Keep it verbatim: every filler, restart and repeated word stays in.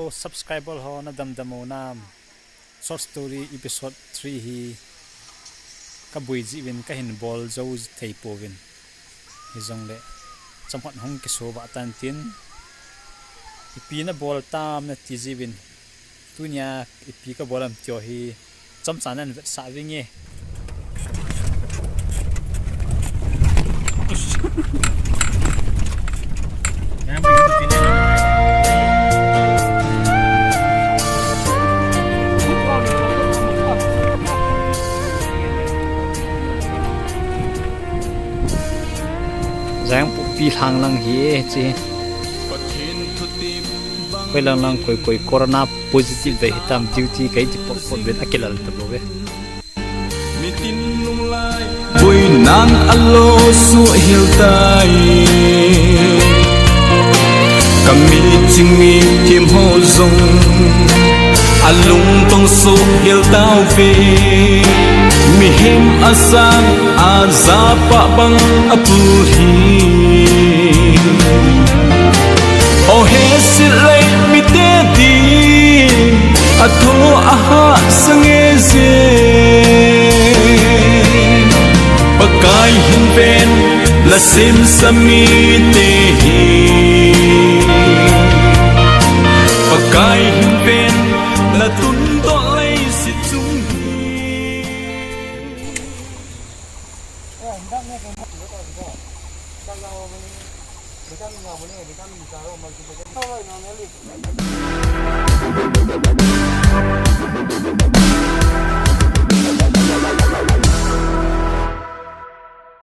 Subscriber ho na damdam u nam. Short story episode three hi ka bui ji vin ka hin bol jo thei po vin. Hi jong le chomkhat hung kiso va tan tin. Ipi na bol tam na ti ji vin. Tunia ipi ka bol am tio hi chomcha nan vetsah vinge. Jang pu pi lang lang hi e chi. Koi lang lang koi koi corona positive ve hitam duty kai ti pot pot ven akilal ta lo ve. Mitin lunglai boinan alo suhil tai. Kami ching mi thim ho jong alung tong suhil tau ve. Mihem asang aja pa bang apu hi. O he silai mite di atho aha sange je. Pakai hin ven la sim sami te hi. Pakai hin ven la tun to lai si chung hi.